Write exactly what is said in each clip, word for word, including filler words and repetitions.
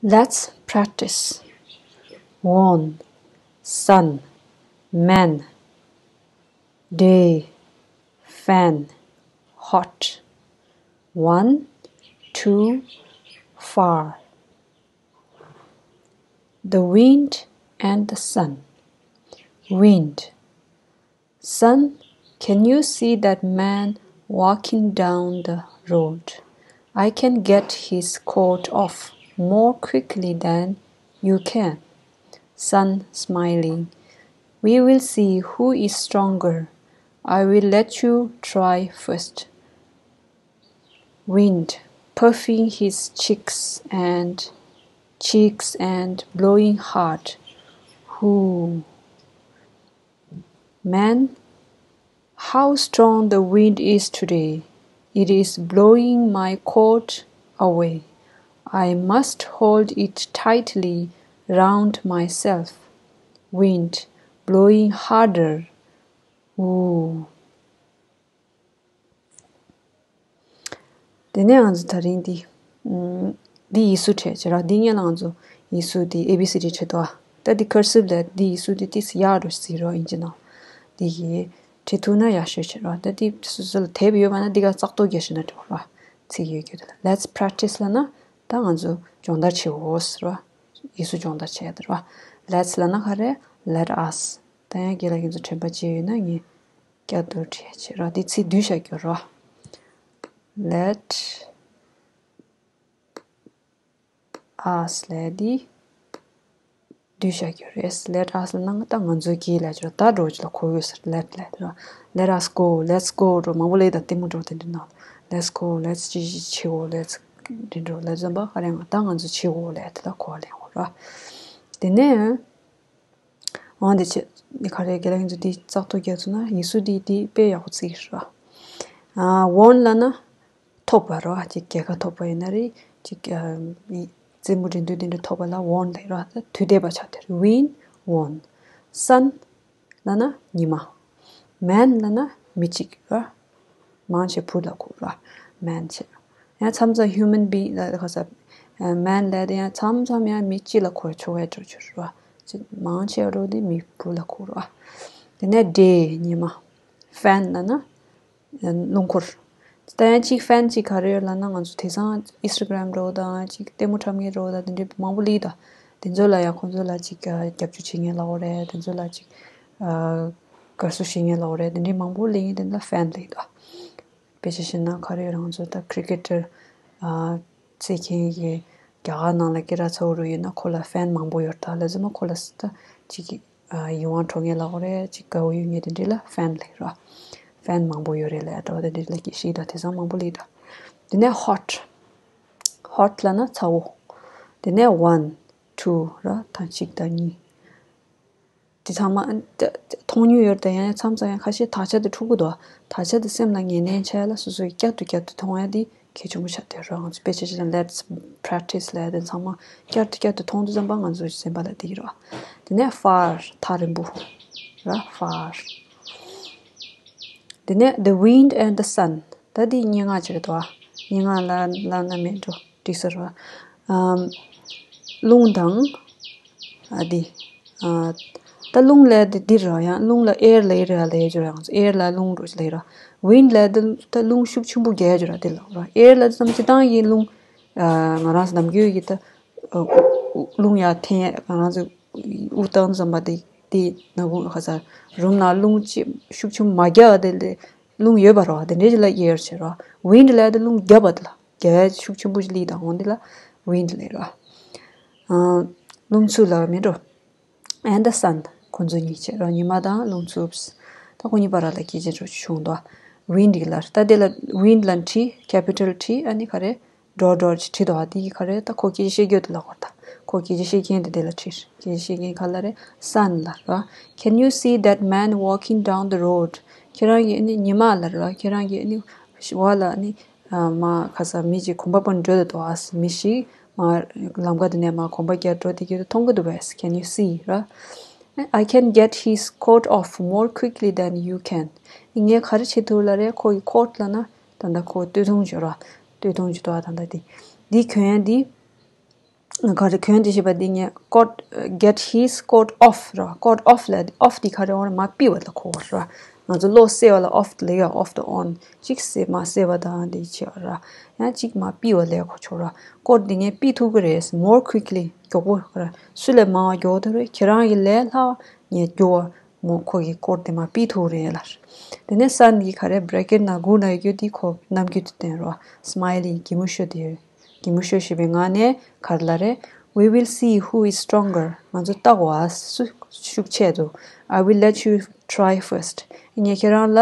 Let's practice. Warm, sun, man, day, fan, hot. One, two, far. The wind and the sun. Wind. Sun, can you see that man walking down the road? I can get his coat off more quickly than you can. Sun, smiling. We will see who is stronger. I will let you try first. Wind, puffing his cheeks and cheeks and blowing hard. Whoo. Man, how strong the wind is today. It is blowing my coat away. I must hold it tightly round myself. Wind, blowing harder. Whoo. དེ་ནས་ང་ཚོ་ད་རིང་འདི། ཨམ། འདི་ཡིག་གཟུགས་བྲིས་བྱས་ར། འདི་སྔོན་ལ་ང་ཚོ་ཡིག་གཟུགས་འདི་ཨེ་བི་སི་ཌི་བྲིས་འདུག་ཨ། ད་འདི་ཁར་སིབ་ལས་འདི་ཡིག་གཟུགས་འདི་ཏིས་ཡག་འགྲོ་ཟེར་རོ། ཨིན་ཇི་ནང་འདི་གི་བྲིས་ཐུབ་ན་ཡག་ཤོས་བྱས་ར། ད་འདི་སོ་སོ་ལ་དེབ་ཡོད་པ་ན་འདི་ག་ཙག་ཏོ་རྒྱག་ཤེས་ན་འགྲིག་ར། ཚིག་ཡོད་རྒྱུ་དེ་ལ། Let's practice ལབ་ན་ད་ང་ཚོ་སྦྱོང་བརྡར་བྱེད་འོ་ཟེར་ར། ཡིག་གཟུགས་སྦྱོང་བརྡར་བྱེད་ཡ་དེ་ར། Let's ལབ་ན་ག་རེ། Let us། ད་ཡང་རྒན་ལགས་ཁྱེད་ཚོ་དྲན་པ་བརྗེད་ཡོད་ན་ངས་བསྐྱར་དུ་བྲིས་བྱས་ར། འདི་ཚིག་བསྡུས་བཞག་རྒྱུ་ར། Let us ལབ་འདི་བསྡུས་བཞག་རྒྱུ་རེད། Let us ལབ་ན་ད་ང་ཚོའི་གི་ལབ་རྒྱུ་ར། ད་འགྲོ་རྒྱུ་ལ་གོ་ཡོད་ཟེར། Let ལབ་ར། Let us go, let's go འགྲོ། མང་པོ་ལས་ད་ལྟད་མོ་འགྲོ་དེ་འདྲ་ན། Let's go, let's ཅི་ཅི་བྱེད་འོ། Let's འདི་འགྲོ། Let's ཟམ་པ་ག་རེ་ང་ད་ང་ཚོ་བྱེད་འོ་ལབ་དེ་ལ་གོ་བ་ལེན་འོ་ར། དེ་ནས། འོ་འདི་བྱས། འདི་ག་རེ་རྒན་ལགས་ཁྱེད་ཚོ་འདི་ཙག་ཏོ་རྒྱག་ཚུགས་ན་ཡིག་གཟུགས་འདི་འདི་དཔེ་ཡག་པོ་བརྩི་གི་རེད་བ། ཨ། Warm ལབ་ན་ཐོག་པ་རེད་བ། ཅིག་རྒྱལ་ཁ་ཐོག་པ་ཡིན་ན་རེད། ཅིག་ཨ། མི་རྩེད་མོ་འགྲན་བསྡུར་དེ་འདྲ་ཐོག་པ་ལ་warm ལབ་རེད་བ། ད་དུས་འདས་པ་ཆགས་དེ་རེད། Wind, warm. Sun ལབ་ན་ཉི་མ། Man ལབ་ན་མི་གཅིག་ར། མང་ཆེ་བུ་ལ་གོ་ར། Man བྱས། ཡང་མཚམས་མཚམས་human being ལ་ག་ས། Man ལབ་དེ་ཡང་མཚམས་མཚམས་ཡང་མི་གཅིག་ལ་གོ་ཆོག་པའི་འགྲོ་ཆོག་ར། ཅི་མང་ཆེ་བ་འགྲོ་དེ་མི་བུ་ལ་གོ་ར། དེ་ནས་day ཉི་མ། Fan ལབ་ན་རླུང་འཁོར། ད་ཡང་གཅིག་fan གཅིག་ག་རེ་ཡོད་ལབ་ན་ང་ཚོ་དེང་སང་Instagram འགྲོ་དང་གཅིག་ལྟད་མོ་འཁྲབ་མཁན་འགྲོ་དང་དེ་འདྲའི་མང་པོ་སླེབས་དང་། དེ་ཚོ་ལ་ཡང་ཁོང་ཚོ་ལ་གཅིག་རྒྱབ་སྐྱོར་བྱེད་མཁན་ལབ་དགོས་རེད། དེ་ཚོ་ལ་གཅིག་ཨ། དགའ་བསུ་ཞུ་མཁན་ལབ་དགོས་རེད། དེ་འདྲའི་མང་པོ་སླེབས་མཁན་དེ་ལ་fan ལབ་ཀྱི་འདུག་དཔེ་ཆ་བཞག་ན་ག་རེ་རང་ཚོ་ད་cricketer ཨ། རྩེད་མཁན་གྱི་རྒྱ་གར་ནང་ལ་སྐད་གྲགས་ཚ་བོ་རུ་ཡོད་ན་ཁོ་ལ་fan མང་པོ་ཡོད་རེད། ད་ལ་ཟེར་མ་ཁོ་ལ་ད་ཅིག་གི་ཨ། ཡིད་དབང་འཕྲོག་མཁན་ལབ་དགོས་རེད། ཅིག་དགའ་བོ་ཡོད་མཁན་དེ་འདྲ་ལ་fan ལབ་ཀྱི་རེད། Fan མང་པོ་ཡོད་རེད་ལབ་འདྲ་བོ་དེ་འདྲ་ལ་གི་ཞིག་ད་དེང་སང་མང་པོ་སླེབས་ད། དེ་ནས་hot hot ལབ་ན་ཚ་བོ། དེ་ནས་one, two ར། ད་གཅིག་དང་གཉིས། དེ་ཚང་མ་ད་ད་མཐོང་མྱོང་ཡོད་རེད། ད་ཡང་མཚམས་མཚམས་ཡང་ཁ་ཤས་དག་ཆ་དེ་འཁྲུག་གི་འདུག་དག་ཆ་དེ་སེམས་ལ་ངེས་གཏན་བྱས་ལ་སོ་སོས་བསྐྱར་དུ་བསྐྱར་དུ་མཐོང་ཡ་དེ་གལ་ཆེན་པོ་ཆགས་བསྡད་རེད། ང་ཚོ་དཔེ་ཆ་བཞག་ན་let's practice ལབ་ཡ་དེ་ཚང་མ་བསྐྱར་དུ་བསྐྱར་དུ་མཐོང་དུས་ཙམ་པ་ང་ཚོའི་སེམས་པ་ལ་བསྡད་ཀྱི་རེད་བ། དེ་ནས་far ཐག་རིང་པོ་ར། Far། དེ་ནས་the wind and the sun ད་དེ་སྙན་ངག་ཅིག་རེད་དོ། སྙན་ངག་ལ་ལབ་ན་མེད་འགྲོ་འགྲིག་ས་རེད་བ། ཨམ། རླུང་དང་། ཨ་དེ། ཨ། ད་རླུང་ལབ་ཡ་དེ་འདི་རེད་བ། ཡང་རླུང་ལ་air ལབ་ཡ་རེད་ལབ་ཡ་ཅིག་རེད། ང་ཚོ་air ལ་རླུང་འགྲོ་ཅིག་ལབ་ཡ་རེད་བ། Wind ལབ་ཡ་དེ་ད་རླུང་ཤུགས་ཆེན་པོ་རྒྱག་ཡ་ཅིག་རེད་དེ་ལབ་རེད་བ། Air ལབ་དུས་ཙམ་སྤྱིར་བཏང་གི་རླུང་། ཨ། ང་རང་ཚོ་ནམ་རྒྱུན་གྱི་ད། ཨ། རླུང་ཡར་འཐེན་ཡ་ང་རང་ཚོ་དབུགས་བཏང་ཙམ་པ་དེ་དེ་ནག་ཁུང་ཁ་ས་རུམ་ནང་རླུང་ཅི་ཤུགས་ཆེན་པོ་མ་རྒྱག་པ་དེ་ལས་རླུང་ཡོད་པ་རེད་བ། དེ་འདྲའི་ཅིག་ལ་air ཟེར་རེད་བ། Wind ལབ་ཡ་དེ་རླུང་རྒྱབ་པ་དེ་ལ་རྒྱ་ཤུགས་ཆེན་པོ་ཞིག་སླེབས་དང་འོང་དེ་ལ་wind ལབ་རེད་བ། ཨ། རླུང་འཚུབ་ལབ་མེད་འགྲོ། And the sun ཁོ་ཚོ་གཉིས་བྱས་རེད་བ། ཉི་མ་དང་རླུང་འཚུབ། ད་ཁོ་གཉིས་བར་ལ་སྐད་ཆ་འགྲོ་བྱུང་འདུག Wind གི་ལ་ད་དེ་ལ་wind ལ་བྲིས། Capital T ཨ་ནི་ག་རེ། Dot dot བྲིས་འདུག་བ། དེ་གི་ག་རེ་ད་ཁོ་སྐད་ཆ་བཤད་རྒྱུ་དེ་ལ་གོ་ད། ཁོ་སྐད་ཆ་བཤད་མཁན་དེ་དེ་ལ་བྲིས། སྐད་ཆ་བཤད་མཁན་ག་ལ་རེད། Sun ལ་རེད་བ། Can you see that man walking down the road? ཁྱེད་རང་གིས་ཨ་ནི་ཉི་མ་ལ་རེད་བ། ཁྱེད་རང་གིས་ཨ་ནི་ཞི་བ་ལ་ཨ་ནི་མ་ག་ས་མི་ཅིག་གོམ་པ་སྤོ་འགྲོ་དེ་འདུག་བ། མི་ཞིག་མ་ལམ་ཁ་དེ་ནས་མ་གོམ་པ་རྒྱག་འགྲོ་དེ་གི་མཐོང་གི་འདུག་བས། Can you see རེད་བ། I can get his coat off more quickly than you can. ངས་ག་རེ་བྱེད་ཐུབ་ལ་རེད། ཁོ་གི་coat ལབ་ན་ད་ལྟ་ཁོ་སྟོད་ཐུང་བྱོས་ར། སྟོད་ཐུང་བྱོས་དོ། ད་ལྟ་འདི་འདི་གྱོན་ཡ་འདི་ ག་རེ་གྱོན་དེ་ཞེས་པ་འདི་ངས་coat, get his coat off ར། coat off ལ་off འདི་ག་རེ་འོ་ན་མར་ཕུད་པ་ལ་གོ་ར། ང་ཚོ་གློག་བསད་པ་ལ་off ལ་ཡ་off the on གཅིག་བསད་མར་བསད་པ་དང་འདི་བྱས་པ་ར། ཡང་གཅིག་མར་ཕུད་པ་ལ་གོ་ཆོག་ར། coat འདི་ངས་ཕུད་ཐུབ་ཀྱི་རེད། more quickly མགྱོགས་པོ་ར། སུ་ལས་མང་བ་མགྱོགས་ཐུབ་རེད། ཁྱེད་རང་གི་ལས་ལྷག་ངས་མགྱོགས་པ་མོ་ཁོ་གི་coat དེ་མར་ཕུད་ཐུབ་རེད་ལ། དེ་ནས་son གི་ག་རེ་bracket ནང་སྒུག་ན་ཡོད་རྒྱུ་དེ་ཁོ་རྣམ་འགྱུར་དུ་བསྟན་རོ། smiling གད་མོ་ཤོར་དེ་ཡོད། གད་མོ་ཤོར་བཞིན་པའི་ངང་ནས་ག་རེ་ལབ་རེད། We will see who is stronger. ང་ཚོ་བལྟ་གོ་ཨ། སུ་ཤུགས་ཆེ་འདུག I will let you try first. ངས་ཁྱེད་རང་ལ་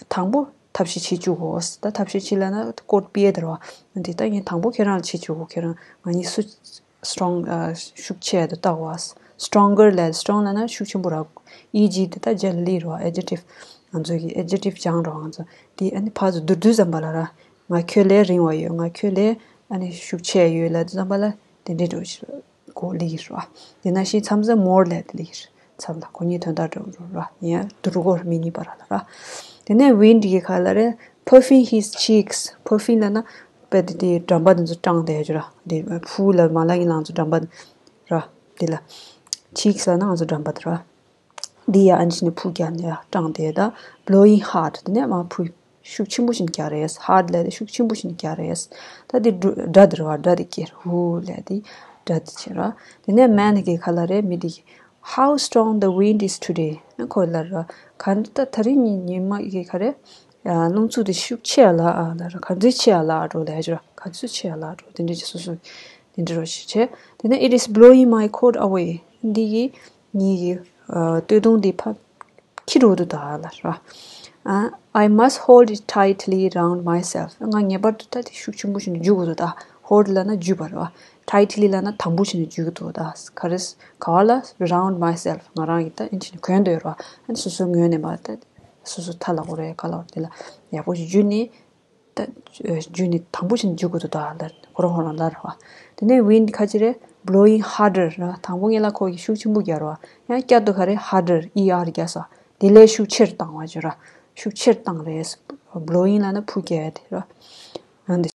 དང་པོ་ཐབས་ཤེས་བྱེད་བཅུག་གོ་ད་ཐབས་ཤེས་བྱེད་ལབ་ན་coat ཕུད་དེ་རོ། འདི་ལྟ་ངས་དང་པོ་ཁྱེད་རང་ལ་བྱེད་བཅུག་གོ་ཁྱེད་རང་ང་གཉིས་སུ་strong ཤུགས་ཆེ་འདུག་བལྟ་གོ་ཨ། stronger ལབ་strong ལབ་ན་ཤུགས་ཆེན་པོ་ར། ing འདི་ལྟ་རྗེས་ལ་ལི་རོ། adjective ང་ཚོ་གི་adjective སྦྱང་རོ། ང་ཚོ་འདི་ཨ་ནི་ཕར་ཚུར་བསྡུར་དུས་ཙམ་པ་ལ་ར། ང་ཁྱོད་ལས་རིང་བ་ཡོད། ང་ཁྱོད་ལས་ཨ་ནི་ཤུགས་ཆེ་ཡོད་ལབ་དུས་ཙམ་པ་ལ་དེ་འདྲའི་འགྲོ་ཞིག་གོ་ལི་ཡིར་བ། དེ་ན་ཤི་མཚམས་སུ་more ལས་དེ་ལི་ཡིར་མཚམས་ལ་ཁོ་གཉིས་དོན་དག་འགྲོ་འགྲོ་ར། ཡང་དུ་རུ་གོར་མི་གཉིས་པ་ར་ལ་ར། དེ་ནས་wind གི་ཁ་ལ་རེ་puffing his cheeks puffing ལབ་ན་པད་དེ་དེ་འགྲམ་པ་དེ་ཚོ་སྐྲངས་དེ་ཡ་ཅུ་ར། དེ་ཕུ་ལ་མ་ལ་ཡིན་ལང་ཚོ་འགྲམ་པ་ར། དེ་ལ་cheeks ལབ་ན་ང་ཚོ་འགྲམ་པ་དེ་ར། འདི་ཡ་ཨན་ཅི་ནི་ཕུ་རྒྱག་ནས་ཡ་སྐྲངས་དེ་ད་blowing hard དེ་ནས་མ་ཕུ་ཤུགས་ཆེན་པོ་ཞིག་རྒྱག་རེས། hard ལས་དེ་ཤུགས་ཆེན་པོ་ཞིག་རྒྱག་རེས། ད་དེ་སྒྲ་དེ་ར་བ་སྒྲ་དེ་སྐྱེར་ཧུ་ལས་དེ་སྒྲ་དེ་བྱེད་ར། དེ་ནས་man གི་ཁ་ལ་རེ་མི་དེ་གི How strong the wind is today ཁོ་ལ་ར་ག་ད་ད་རིང་ཉི་ཉི་མ་གི་ཁ་རེ་རླུང་འཚུབ་དེ་ཤུགས་ཆེ་ལ་ཨ་ལ་ར་ག་ཚོད་ཆེ་ལ་འགྲོ་ལས་ཅུ་ར་ག་ཚོད་ཆེ་ལ་འགྲོ་དེ་འདྲ་ཅི་སོ་སོ་དེ་འདྲ་རོ་ཞིག་བྱེད། དེ་ནས it is blowing my coat away འདི་གི་ངེད་ཀྱི་སྟོད་ཐུང་འདི་ཕ་ཁྱི་རུ་དུ་ད་ལ་ར། I must hold it tightly round myself ང་ངེས་པར་དུ་ད་དེ་ཤུགས་ཆེན་པོ་ཞིག་འཇུ་དགོས་དུ་ད། hold ལབ་ན་འཇུ་བ་ར། tightly ལབ་ན་དམ་པོ་ཞིག་འཇུ་དགོས་དུ་ད། ག་རེ་ག་བ་ལ་round myself ང་རང་གི་ད་ཨིན་ཅི་ནི་གོན་འདོད་ར། ཨན་སོ་སོ་ངོས་ནས་མ་ད་སོ་སོ་ཐ་ལ་གོ་རེ་ག་ལ་བ་དེ་ལ་ཡག་པོ་ཞིག་འཇུ་ནས། ད་རྒྱུ་ནི་དང་པོ་ཕྱིན་འཇུག་དགོས་འདུག་ད་ལར་ཁོ་རང་ཁོ་རང་ལར་བ། དེ་ནས་wind ཁ་ཅི་རེད། blowing harder ར། དང་པོ་ངེད་ལ་ཁོ་གི་ཤུགས་ཆེན་པོ་རྒྱག་ར་བ། ཡང་བསྐྱར་དུ་ག་རེ་harder er རྒྱག་ས། དེ་ལས་ཤུགས་ཆེར་བཏང་བ་བརྗོད་ར། ཤུགས་ཆེར་བཏང་རེད། blowing ལ་ན་ཕུ་རྒྱག་དེ་ར། ཡང་འདི།